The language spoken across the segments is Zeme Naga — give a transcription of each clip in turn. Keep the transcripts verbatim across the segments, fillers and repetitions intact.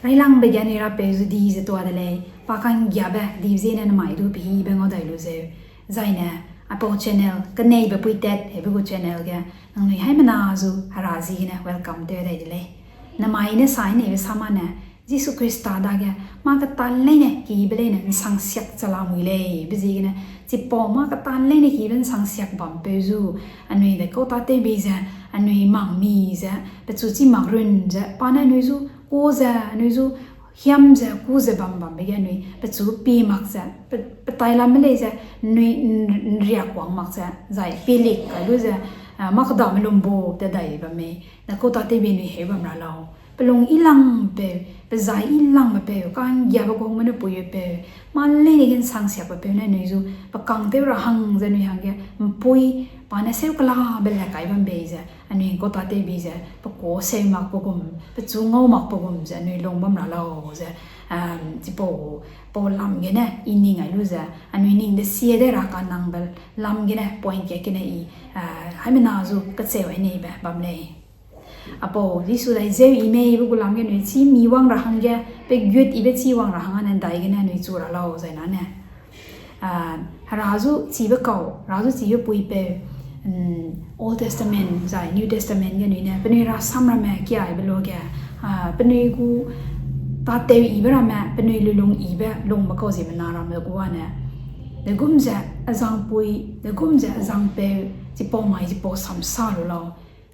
Railangbe ge anui rapeu zu di ze tuâ de lei, pa ka'nggiabe dibe ziegene namai du pehîbe ngau dai lu zeu. Zaine, aipau channel, Keneibe Puitat, hebe gu channel ge, nangnui haimena zu Hera ziegene welcome tew dai de lei. Namai ne sai neibe samane, Jisu Khrista dage, mâ ketan leine, keyibe leine, ’nsangsiak ze lamui lei, be ziegene, chipau mâ ketan leine keyibe ’nsangsiak bampeu zu, anui de kau tâtewbi ze, anui mangmi ze, pechu chî mak run ze, pa ne anui zu, ku ze, anui zu, hiam ze, ku ze bam bambe ge anui, pechu pie mak ze, pe-, petai lamme lei ze, anui n-, ’nriakwang mak ze, zai pielik kai lu ze, ah, mâ kedame lumbu te dai bam mei, de kau tâtewbi anui heu bam ra lau. Pelung yilangpeu, pezai yilangbe peu, ka'nggiabe kungme ne puibe peu, mâ leine ge ’nsangsiakbe peu ne anui zu, pe kang tew ra hang ze anui hangge, ’mpui, pa ne seu kelabe le kai bam bei ze, anui kau tâtewbi ze, pe kuâ seu mak pe gum, pechu ngau mak pe gum ze anui lung bam ra lau ze, chipau, pau lam gene, i ning ai lu ze, anui ning de sie de ra kanangbe lam gene, point kat gene i, ah, haimena zu kacheu ai neibe bam lei. Apau, Jisu dai zeu i mei be gu lam ge anui chî mi wang ra hangge, pe gut ibe chî wang ra hang ane dai gene anui chu ra lau zai nane. Ah, Hera zu chibe kau, Hera zu chibe puipeu, mm, Old Testament zai New Testament ge anui ne, penui rasam ramme kiaibe luage, ah, penui gu tâtew yibe ramme, penui lulung yibe, lungbe kau ziemmena ramme gu ane. Degum ze azangpui, degum ze azangpeu, chipau mai chipau samsa lu lau.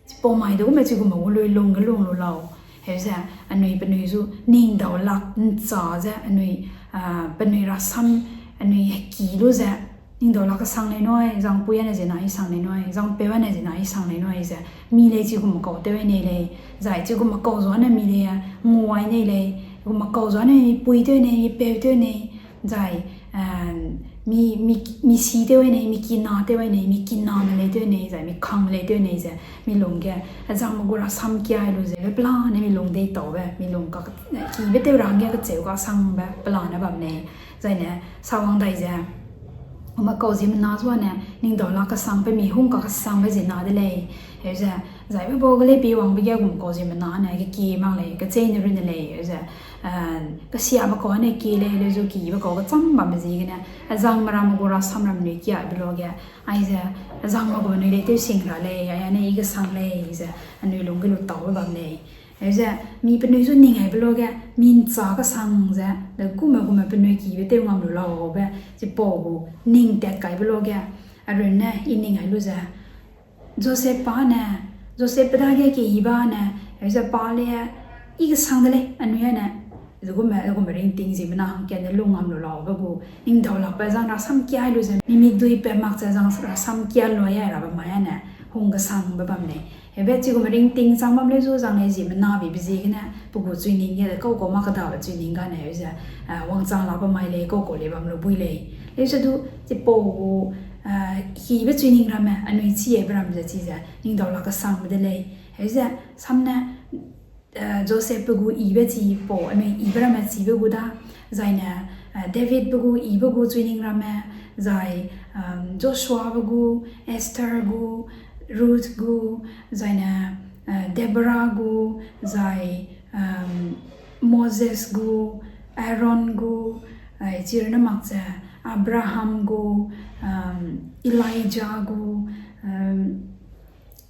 Chipau mai degum me chigumme gu lui lung ge lung lu lau. Heuze, anui penui zu ning dau lak ’nchâ ze, anui, ah, penui rasam, anui heki lu ze, ning dau lak kesang lei nui, zangpui ane zena i sang lei nui, zangpeu ane zena i sang lei nui ze, mi lei chigumme kau tew ai nei lei, zai chigumme kau zu ane mi lei, nguai nei lei, chigumme kau zu ane mi pui tew nei, mi peu tew nei, zai, eh, mi, mi, mi si tew ai nei, mi kina tew ai nei, mi kiname lei tew nei, zai mi kangme lei tew nei ze, mi lung ge, azangme gu rasam kiai lu ze, be pelane mi lung deitaube, mi lung ka, kibe tew ra hangge kacheu kasangbe pelane bam nei. Zaine, sawang dai ze, gumme kau ziemmena zuane, ning dau lak kesang pe mi hung kakesangbe ziemmena de lei. Heuze, zai be bau ge lei pi wangbe ge gumme kau ziemmena ne, kekie mak lei, kecheîne runne lei, heuze, eh, kesiabe kau ne kie lei, leu zu kibe kau kechâm bambe ziegene, azangme ramme gu rasam ramme nui kiabe luage, aize, azangme gu nui lei tew sing ra lei, ai ane i kesang lei, ze, anui lung ge lu taube bam lei. Heuze, mi penui zu ning aibe luage, mi ’nchâ kesang ze, degum me gumme penui kibe tew ngam lu laube, chipau gu ning tat kaibe luage, arunne i ning ai lu ze, Josep pa ne, Josep pe dage keyibe ne, heuze pa le, i kesang de lei, anui ane, degumme, degumme ringting ziemmena hangkatne lung ngam lu laube gu, ning dau lakbe zang rasam kiai lu ze, mi mikdui pat mak ze zang rasam kiai lu ai rabe mai ane, hung kesangbe bam lei. Hebe chigumme ringting chang bam leu zu zang lei ziemmena bibe ziegene, pe gu chuining ge de kau kau mâ kedabe chuining gane, heuze, eh, wangchang lakbe mai lei, kau kau lei bam lu bui lei. Leu ze du, chipau gu, eh, kibe chuining ramme, anui chi aibe ram ze chize, ning dau lak kesangbe de lei. Heuze, samne, eh, Josep pe gu yibe chipau, anui yibe ramme chibe gu da, zaine, eh, David pe gu yibe gu chuining ramme, zai, um, Joshua pe gu, Esther gu, Ruth gu, zaine, eh, Deborah gu, zai, um, Moses gu, Aaron gu, ai, chirune mak ze, Abraham gu, um, Elijah gu, um,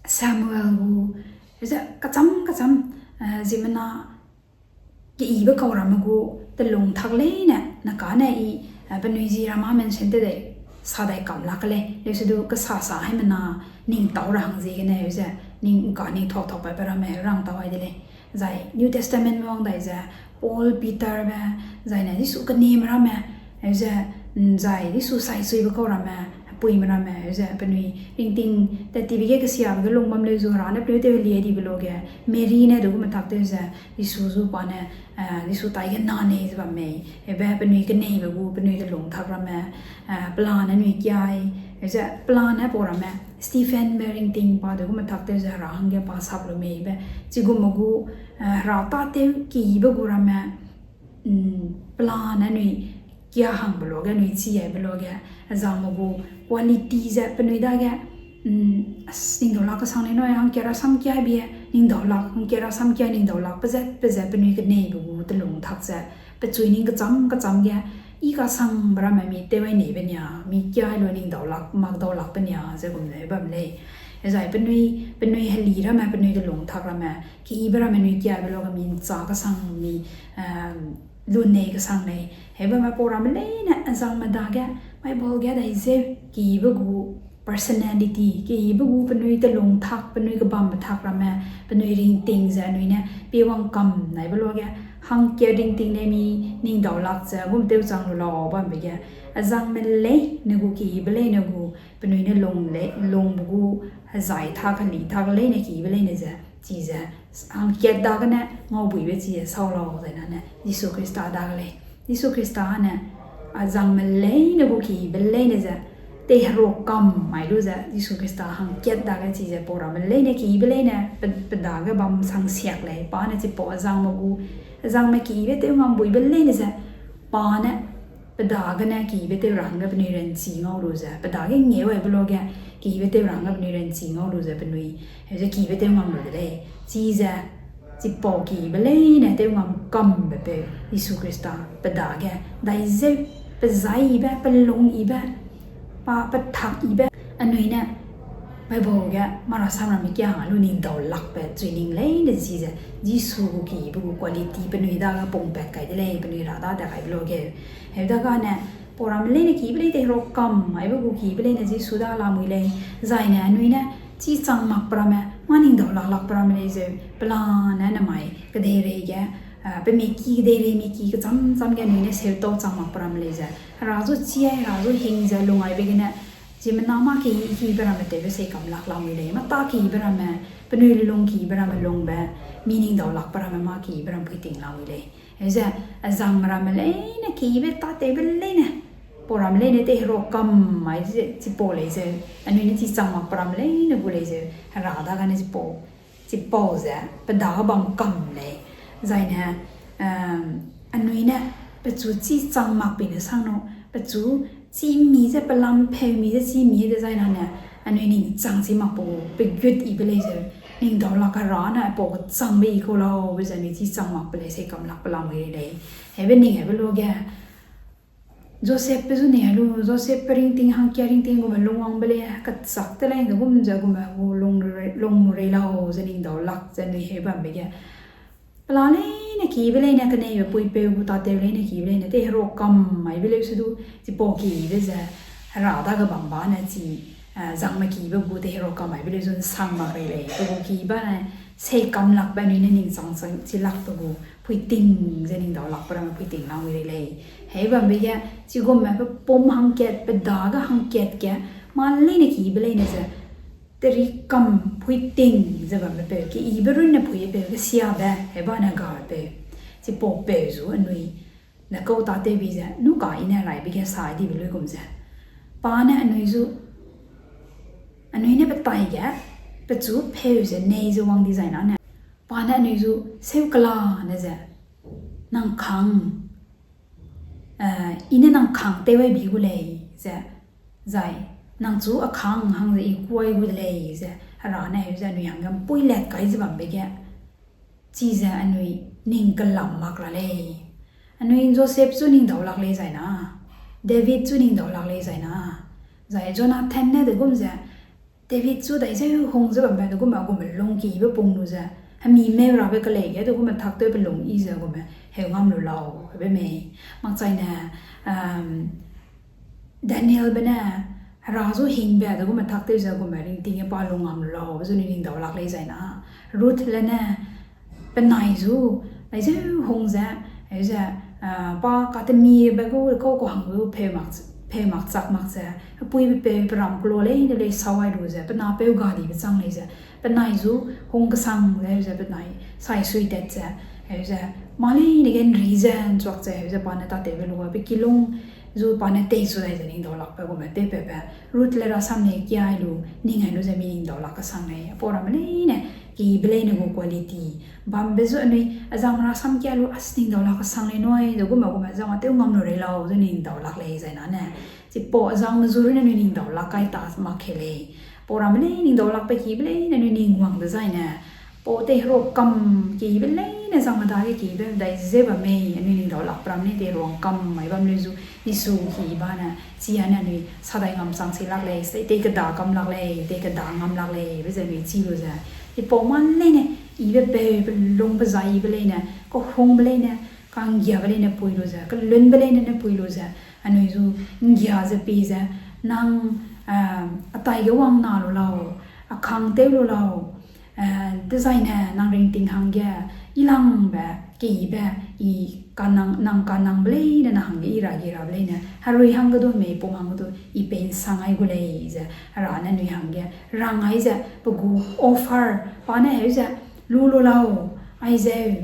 Samuel gu, ze kacham kacham, eh, ziemmena keyibe kau ramme gu telung tak leine, na kane i, eh, penui zi ramme mention te dei, sa dai kam lak lei, leu se du kesa sa haimena ning tau ra hang ziegene, ze, ning ka ning thok thokbe pe ramme rang tau ai de lei. Zai New Testament me wang dai ze, Paul, Peterbe, zaine Jisu kenime ramme, heuze, mm, zai Jisu saisuibe kau ramme, hepuime ramme, heuze, penui ringting tat tibe ge kesiabe ge lung bam leu zu Hera ne penui tew helie dibe luage, Mary ne degumme tak tew ze, Jisu zu pa ne, eh, Jisu taige na nei ze bam mei, hebe penui keneibe gu, penui telung tak ramme, eh, pelane nui kiai, heuze, pelane pau ramme, Stephenbe ringting pa degumme tak tew ze Hera hangge pa sap lu meibe, chigumme gu, eh, Hera tâtew keyibe gu ramme, mm, pelane nui kia hangbe luage, nui chi aibe luage, azangme gu quality ze penui dage, mm, as, ning dau lak kesang lei nui, hangkia rasam kiai bie, Ning daulak, hangkat rasam kia ning daulak, pezat pezat penui keneibe gu telung tak ze, pechui ning kecham kecham ge, i kasangbe ramme mi tew ai neibe nia, mi kia lu ning daulak, mak daulakbe nia, ze gum lei bam lei. Zai penui, penui heli ramme, penui telung tak ramme, keyibe ramme nui kiabe luage mi ncha kasang mi, lunei kasang lei. Hebame pau ramme leine azangme dage, Bible ge dai zeu, keyibe gu personality, keyibe gu penui telung tak, penui kebambe tak ramme, penui ringting ze anui ne, piwang kam naibe luage, hangkat ringting ne mi, ning daulak ze, gum tew chang lu lau bambe ge, azangme leine gu keyibe leine gu, penui ne lung le, lungbe gu, hezai tak, heli tak leine keyibe leine ze, chize, hangkat dagene ngaubuibe chize sau lau zai nane, Jisu Khrista dage lei. Jisu Khrista ne, azangme leine gu keyibe leine ze, teiherua kam mai lu ze, Jisu Khrista hangkat dage chize pau ramme leine keyibe leine, pe, pe dage bam sang siak lei, pa ne chipau azangme gu, azangme keyibe tew ngambuibe leine ze, pa ne, pe dagene keyibe tew ra hangge penui ranchi ngau lu ze, pe dage ngeu aibe luage, keyibe tew ra hangge penui ranchi ngau lu ze penui, heuze keyibe tew ngam lu de lei. Chize, chipau keyibe leine tew ngam kambe peu, Jisu Khrista, pe dage, dai zeu, pe zai yibe, pe lung yibe, pa pe tak yibe, anui ne, Bible ge, mara samramme kia hang lu ning daulakbe, chui ning leine chize, Jisu gu keyibe gu quality penui dage pungpat kai de lei, penui ra da da kaibe luage. Heu dagene, pau ramme leine keyibe lei teiherua kam, aibe gu keyibe leine Jisu da lamui lei, zai ne anui ne, chi chang makbe ramme, mâ ning daulak lakbe ramme lei zeu, pelane namai, kedeirei ge, pe miki kedeirei miki kecham cham ge anui ne seutau chang makbe ramme lei ze, hera zu chi ai, hera zu hing ze lung aibe gene, ziemmena mâ keyi keyibe ramme tewbe sei kam lak lamui lei, mâ ta keyibe ramme, penui lung keyibe ramme lungbe, mi ning daulakbe ramme mâ keyibe ram pui ting lamui lei. Heuze, azangme ramme leine keyibe tâtewbe leine, pau ramme leine teiherua kam mai ze chipau lei zeu, anui ne chi chang makbe ramme leine gu lei zeu, hera dagene chipau, chipau ze, pe dage bam kam lei. Zai ne, anui ne, pechu chi chang makbe ne sang nu, pechu chi mi ze, pelam peu mi ze, chi mi dezai nane, anui ning chang chi makbe gu, pe gut yibe lei zeu, ning daulak hera ne, pau kechangbe i kau laube ze anui chi chang makbe lei, sei kam lakbe lamui lei. Hebe ning hebe luage, Josepbe zu ning ai lu, Josepbe ringting hangkat ringting gume lungwangbe lei, kechak te lei de gum ze gume gu lung, lung rei lau ze ning daulak ze anui heu bambe ge. Pela leine keyibe leine keneibe puipeu gu tâtew leine keyibe leine teiherua kam maibe leu se du, chipau keyibe ze, hera dage bam ba ne chi, zangme keyibe gu teiherua kam maibe leu zu nsang mak rei lei, pe gu keyibe ne, sei kam lakbe anui ne ning chang chang chi lakbe gu, pui ting ze ning daulakbe ramme pui ting lamui rei lei. Heu bambe ge, chigumme pe pum hangkat, pe dage hangkat ge, mâ leine keyibe leine ze, teri kam pui ting ze bambe peu, keyibe runne puibe peu, kesiabe, heu ba ne gabe peu. Chipau peu zu anui, ne kau tâtewbe ze, nu ka i ne raibe ge sa dibe luigum ze. Pa ne anui zu, anui ne petai ge, pechu peu ze nei ze wang dizai nane. Pa ne anui zu, seu kela ne ze, nang kang, i ne nang kang tew ai bi gu lei ze, zai, nang chu a kang hang ze i kuai gu de lei ze, hera ne heu ze anui hangge mpui let kai ze bambe ge, chize anui ning kelam mak ra lei. Anui Joseph chu ning daulak lei zai na, David chu ning daulak lei zai na, zai Jonathan ne de gum ze, David chu dai zeu hung ze bambe de gum a gume lungkeyibe pung lu ze, hemi meu rabe kelei ge de gume tak tew pe lung i ze gume heu ngam lu lau, hebe mei. Makchaine, Danielbe ne, hera zu hingbe de gume tak tew ze gume ringting ge pa lung ngam lu lau, be zu anui ning daulak lei zai na. Ruth le ne, penai zu, dai zeu hung ze, heu ze, pa katemibe gu kau kau hang zu peu mak, peu mak chak mak ze, hepuibe peu pe ram kelo leine lei sau ai lu ze, pe napeu gadibe chang lei ze, penai zu hung kesang ze, heu ze penai sai suitat ze, heu ze, mâ leine ge nri ze nchuak ze, heu ze pa ne tâtewbe lu a, pe kilung zu pa ne tei chu dai ze ning daulakbe gume tewpatbe, Ruth le rasam ne kia ai lu, ning ai lu ze mi ning daulak kesang lei, apau ramme leine, keyibe leine gu quality, bambe zu anui, azangme rasam kia lu, as ning daulak kesang lei nui, de gume gume azangme tew ngam lu rei lau, zu ning daulak lei zai na ne. Chipau azangme zu runne anui ning daulak kai ta mak ke lei. Pau ramme lei ning daulakbe keyibe leine anui ning wang dezai ne. O teiheruakam keibe leine zangme dage keibe dai ze bam mei, anui ning dau lak pram ne teiheruakam mai bam leu zu, Jisu kei ba ne, chi ane anui sadai ngam chang si lak lei, se tei keda kam lak lei, tei keda ngam lak lei, be ze anui chi lu ze. Chipau ma leine, ibe peu, pe lung pe zai ibe leine, kehungbe leine, kanggiabe leine pui lu ze, kelunbe leine ne pui lu ze, anui zu nggia ze pi ze, nang, eh, atai ge wang na lu lau, akhang tew lu lau, eh, dezaine nang ringting hangge, i langbe, keibe, i kanang, nang kanangbe leine na hangge, i ra gi rabe leine, herui hangge du, mei pum hangge du, i pei nsang ai gu lei ze, hera ne anui hangge, rang ai ze, pe gu offer, pa ne heu ze, lu lu lau, ai zeu,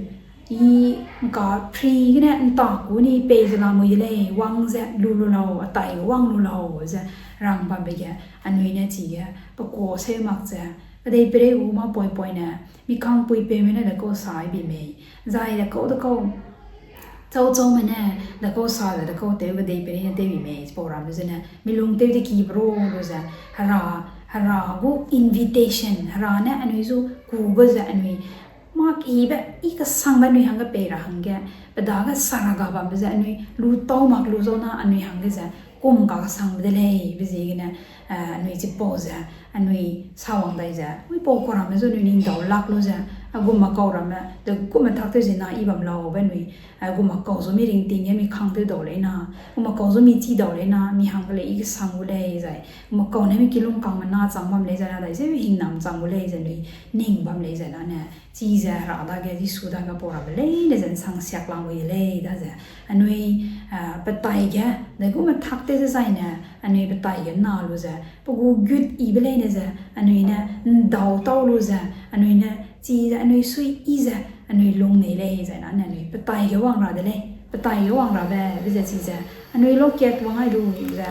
i ngka free gene nta ku ni pei ze lamui de lei, wang ze lu lu lau, atai wang lu lau ze rang bambe ge, anui ne chige, pe kuâ seu mak ze, kedeiperei gu mâ poipoine, mi kangpuipeume ne dekau sa ai bi mei, zai dekau dekau, chauchaume ne, dekau sa ze dekau tew kedeiperei ne tew bi mei, chipau ramme zene, mi lung tew de ki bro lu ze, hera, hera gu invitation, hera ne anui zu kube ze anui, mâ keibe, i kesangbe anui hangge pei ra hangge, pe dage sa ra ga bambe ze anui, lu tau mak lu zau na anui hangge ze, kum kakesangbe de lei, be ziegene, eh, anui chipau ze, anui sawang dai ze, uipau kau ramme zu anui ning dau lak lu ze, a gum makau ramme, de gume tak tew zena i bam laube anui, eh, gum makau zu mi ringting ge mi khang tew dau lei na, gum makau zu mi chi dau lei na, mi hangge lei i kesang gu lei zai, gum makau ne mi kilung kangme na chang bam lei zai na dai ze hingnam chang gu lei ze anui, ning bam lei zai na ne, chi ze hera dage, Jisu dage pau rabe leine ze nsang siak lang gu de lei da ze. Anui, ah, petai ge, de gume tak tew ze zaine, anui petai ge na lu ze, pe gu gut ibe leine ze, anui ne ndau tau lu ze, anui ne chi ze, anui sui i ze, anui lung nei lei zai na ne anui petai ge wang ra de lei, petai ge wang rabe, be ze chi ze, anui lokat wang ai lu ze,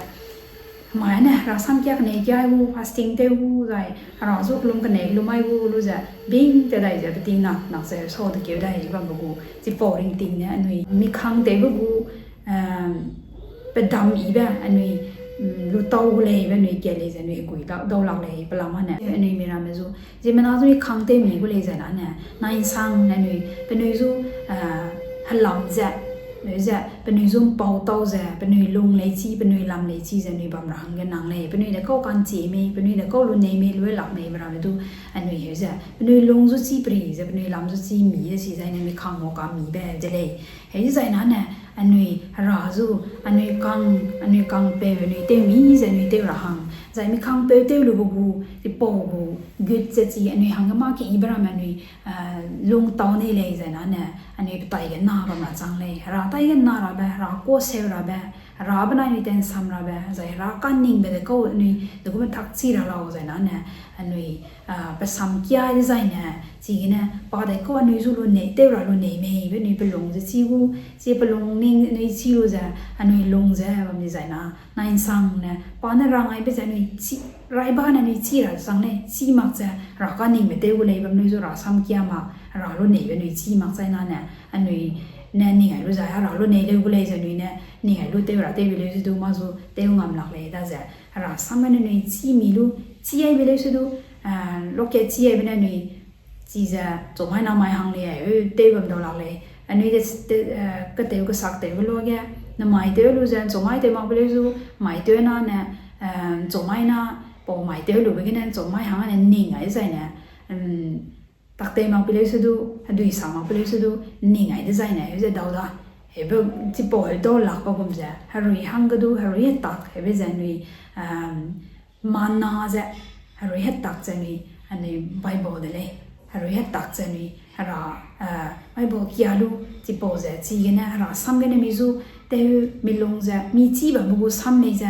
mai ne, hera sam kia kenei kia ai gu, fasting tew gu zai, hera zu kelum kenei kelum ai gu lu ze, bing te dai ze, peting nak nak ze, sau de keu dai bambe gu, chipau ringting ne, anui mi khang tewbe gu, pedam ibe, anui, mm, lu tau gu leibe, anui kat lei ze, anui gui dau, dau lak lei, pe lam ane, anui mi ramme zu, ziemmena zu mi khang tew mi gu lei zai na ne, nai nsang ne anui, penui zu, eh, helam ze, nui ze, penui zu mpau tau ze, penui lung lei chi, penui lam lei chi ze, anui bam ra hangge nang lei, penui de kau ka'nchie mei, penui de kau lunei mei, lu lak mei, be ramme du, anui heu ze, penui lung zu chi peri ze, penui lam zu chi mi ze, chi zai ne mi khang mau ka mibe de lei. Heu zai na ne, anui hera zu, anui kang, anui kangpeu, anui tew mi ze, anui tew ra hang. Zai mi kangpeu tew lube gu, chipau gu, gut ze chi, anui hangge mâ keibe ramme anui, eh, lung tau nei lei zai na ne, anui petai ge na bam ra chang lei. Hera tai ge na rabe, hera kuâ seu rabe, hera benai anui tensam rabe, zai hera kaningbe de kau anui, de gume tak chi ra lau zai na ne, anui, ah, pe sam kia dezaine, chigene, pa de kau anui zu lunei, tew ra lunei mei, be anui pe lung ze chi gu, chi pe lung ning anui chi lu ze, anui lung ze, bam dizai na, nai nsang ne, pa ne rang aibe ze anui chi, rai ba ne anui chi ra sang lei, chi mak ze, hera kaningbe tew gu lei bam lui zu hera sam kia mak, hera luneibe anui chi mak zai na ne, anui ne ning ai lu zai, hera lunei leu gu lei ze anui ne, ning ai lu tew ra tewbe leu ze du ma zu, tew ngam lak lei da ze, hera sam ne anui chi mi lu, chi aibe leu se du, ah, lokat chi aibe ne anui, chi ze, chumai na mai hang lei, eu, tew bam dau lak lei. Anui de, de, eh, ketew kesak tewbe luage, namai tew lu ze, chumai tew makbe leu zu, mai tew na ne, eh, chumai na, pau mai tew lube gene, chumai hang ne ning ai zai ne, mm, tak tew makbe leu se du, hedui sa makbe leu se du, ning ai dezai ne, heu ze dau da. Heube, chipau heu dau lak ba gum ze, herui hangge du, herui hetak, heube ze anui, um, mana ze, herui hetak ze anui, anui Bible de lei. Herui hetak ze anui, hera, eh, Bible kia lu, chipau ze, chigene, hera sam gene mi zu, tew mi lung ze, mi chi bambe gu sam mei ze,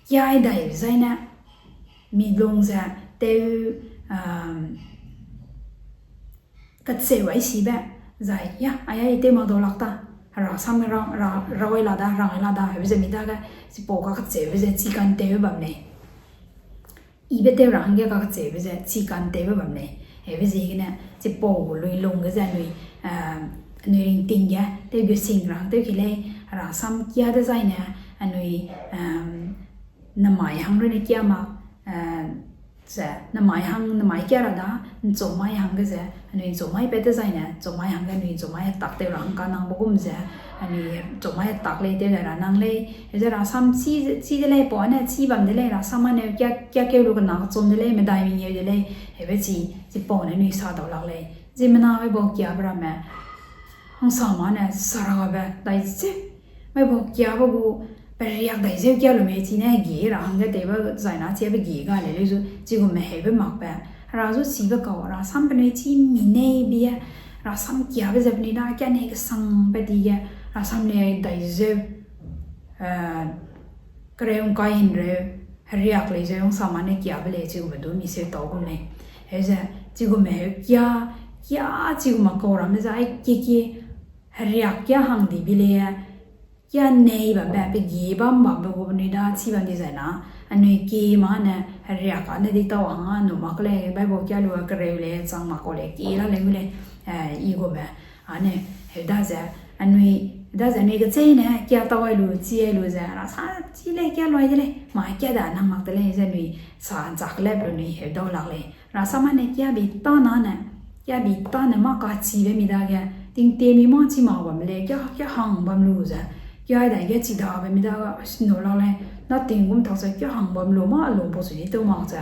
kia ai dai zai ne, mi lung ze, tew, um, kacheu ai sibe, zai, ya, ai ai tew mak dau lak ta, hera sam ra, ra, ra ai la da, rang ai la da, heube ze mi dage, chipau kacheube ze, chi kan tew bam lei. Ibe tew ra hangge kacheube ze, chi kan tewbe bam lei. Heube ziegene, chipau gu lui lung ge ze anui, eh, anui ringting ge, tew gu sing ra hang tew ki lei, hera sam kia dezai ne, anui, em, namai hang rune kia mak, eh, ze, namai hang, namai kia ra da, nchumai hangge ze, Anui nchumai pat dezaine, nchumai hangge anui nchumai hetak tew ra hangka nangbe gum ze, anui nchumai hetak lei tew dai ra nang lei. Heze rasam chi, chi de lei, pau ne chi bam de lei, rasam ane kia, kia keu lu kena kechum de lei, medai mengeu de lei, hebe chi, chipau ne anui sa dau lak lei. Ziemmena mei bau kiabe ramme, hangsa ma ne sarabe dai ze, mei bau kiabe gu, periak dai zeu kia lu mei chi ne gie ra hangge tewbe zaina chibe gie ga lei leu zu, chigumme heube makbe. Hera zu chibe kau, rasam penui chi mi nei bie, rasam kiabe ze penui da kia nei kesangbe dige, rasam lei dai zeu, eh, kereu ngkai hinreu, heriak lei zeu hangsa ma ne kiabe lei chigumme du mi seu tau gum lei. Heze, chigumme heu kia, kia chigumme kau ramme ze ai kie kie, heriak kia hang di bi lei, kia nei bambe, pe gie bam bambe gu penui da chi bam di zaina, anui kie ma ne, heriak a ne di tau hang a nu mak lei, Bible kia lu a kereu lei, chang mak kau lei, kie la lei gu lei, eh, i gume, ane, heu da ze, anui, da ze anui kecheîne kia tau ai lu, chi ai lu ze, rasam chi lei kia luai de lei, ma kia da nang mak de lei, ze anui sa nchak lep lu anui heu dau lak lei. Rasam ane kia bi tana ne, kia bi tane mâ kachibe mi dage, tingtie mi mâ chi mak bam lei, kia, kia hang bam lu ze, kia ai dage chidabe mi dage, snu la lei, na tinggum tak ze kia hang bam lu mâ a lu pau sui di tew mak ze,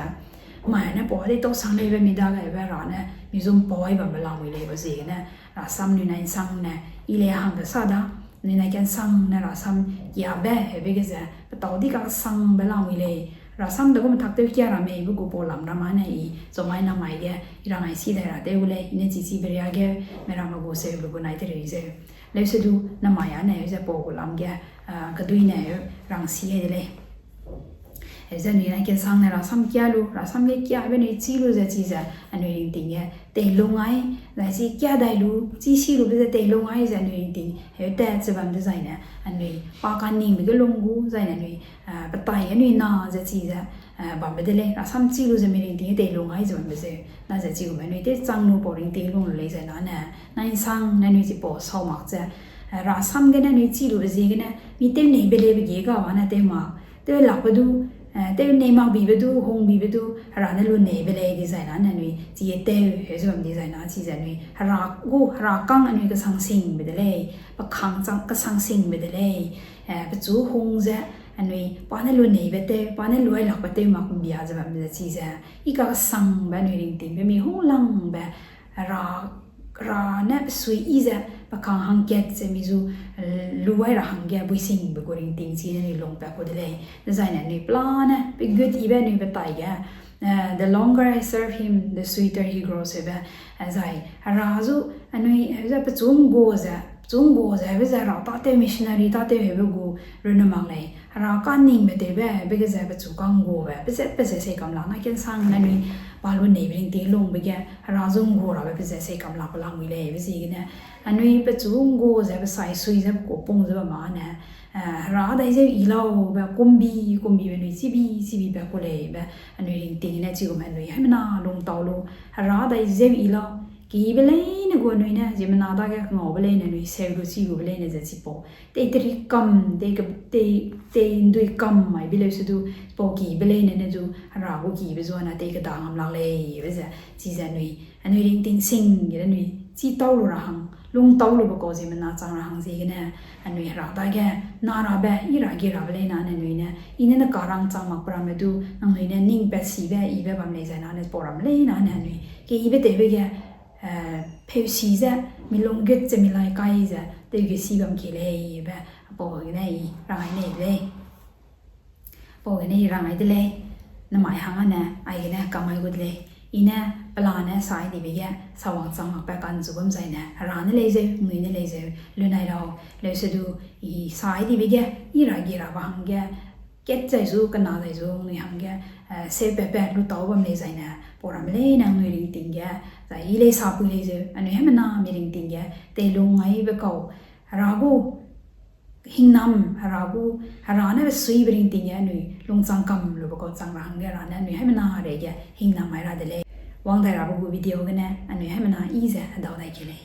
mai ne pau di tau sang leibe mi dage, be ra ne, mi zum pau ai bambe lamui lei be ziegene, rasam nui nai nsang ne, i lei hangbe sa da, nui nai kensang ne rasam kiabe, hebe ge ze, petau di kasangbe lamui lei, rasam de gum tak tew kia ra mei be gu pau lam ra ma ne i, chumai namai ge, i rangai si dai ra tew gu lei, i ne chichibe ria ge, meramme gu seu lu gu nai te rei zeu. Leusedu namai a ne heu ze pau gu lam ge, ah, kedui ne heu rang si ai de lei. Heu ze anui nai kensang ne rasam kia lu, rasam ge kiabe anui chi lu ze chize, anui ringting ge teilung ai, zai chi kia dai lu, chi si lube ze teilung ai ze anui ringting heu tat ze bam dezaine, anui pa kaningbe ge lung gu, zaine anui, ah, petai anui na ze chize, eh, bambe de lei, rasam chi lu ze mi ringting ge teilung ai ze bambe zeu, na ze chigume anui tewchang lu pau ringting lung lu lei zaina ne, nai nsang ne anui chipau sau mak ze, eh, rasam gene anui chi lube ziegene, mi tew neibe leibe gie ga ma ne tew mak, tew lakbe du, eh, tew nei mak bibe du, hung bibe du, hera ne lu neibe lei dezaina ne anui, chi e tew, heu ze bam dezaina, chize anui, hera gu, hera kang anui kesang singbe de lei, pekhang chang kesang singbe de lei, eh, pechu hung ze, anui, pa ne lu neibe tew, pa ne lu ai lakbe tew mak mbia ze bam ze chize, i kakesangbe anui ringtingbe mi hunglangbe, ra, ra ne pesui i ze, pekhang hangkat ze mi zu, eh, lu ai ra hangge buisingbe gu ringting chi ne anui lungpat ku de lei. Dezaine anui pelane, pe gut ibe anui petai ge, eh, the longer I serve him, the sweeter he grows, hebe, eh, zai, hera zu, anui, heu ze pechu nggu ze, pechu nggu ze, hebe ze hera tâtew missionary tâtew hebe gu, runne mak lei. Hera kaningbe tewbe, hebe ge ze pechu kangguabe, pezat pezat sei kam lak na kensang ne anui, pa lu neibe ringting lungbe ge, hera zu nggu rabe pezat sei kam lak pe lamui lei, be ziegene, anui pechu nggu ze, pesai sui ze, pe kupung ze be ma ne, eh, hera dai zeu i lau be, kumbi, kumbibe anui chibi, chibibe ku lei be, anui ringting ne chigume anui, haimena lungtau lu, hera dai zeu i lau, kibe leine gu anui ne, ziemmena dage kengaube leine anui, seu lu chi lube leine ze chipau. Tei teri kam, tei ke-, tei, tei ndui kam mai bi leusedu, chipau kibe leine ne zu, hera gu kibe zuana tei keda ngam lak lei, be ze, chize anui, anui ringting sing ge anui, chi tau lu ra hang, lungtau lube kau ziemmena chang ra hang ziegene, anui hera dage, na rabe, i ra gi rabe leina ne anui ne, i ne ne karang chang makbe ramme du, nangnui ne ning pat sibe, ibe bam lei zaina ne pau ramme leina ne anui, ke ibe tewbe ge, eh, pheusi ze, milung gut ze milai kai ze, tewge si bam ke lei, be, pau gene i, rangai nei lei. Pau gene i rangai de lei, namai hang ane, aigene kamai gu de lei. I ne pelane sai dibe ge, sawang chang makbe kanchu bam zaine, hera ne lei zeu, nui ne lei zeu, lunai lau, leusedu, i sai dibe ge, i ra gi rabe hangge, kat zai zu, kena zai zu, nui hangge, eh, seu pepe, lutau bam lei zaine, pau ramme leine nangnui ringting ge, zai i lei sapui lei zeu, anui haimena mi ringting ge, teilung ngaibe kau, hera gu, hingnam, hera gu, hera ne besuibe ringting ge anui, lungchang kam lube kau chang ra hangge hera ne anui haimena reige, hingnam mai ra de lei. Wang dai rabe gu video gene, anui haimena i ze, hedau dai ke lei.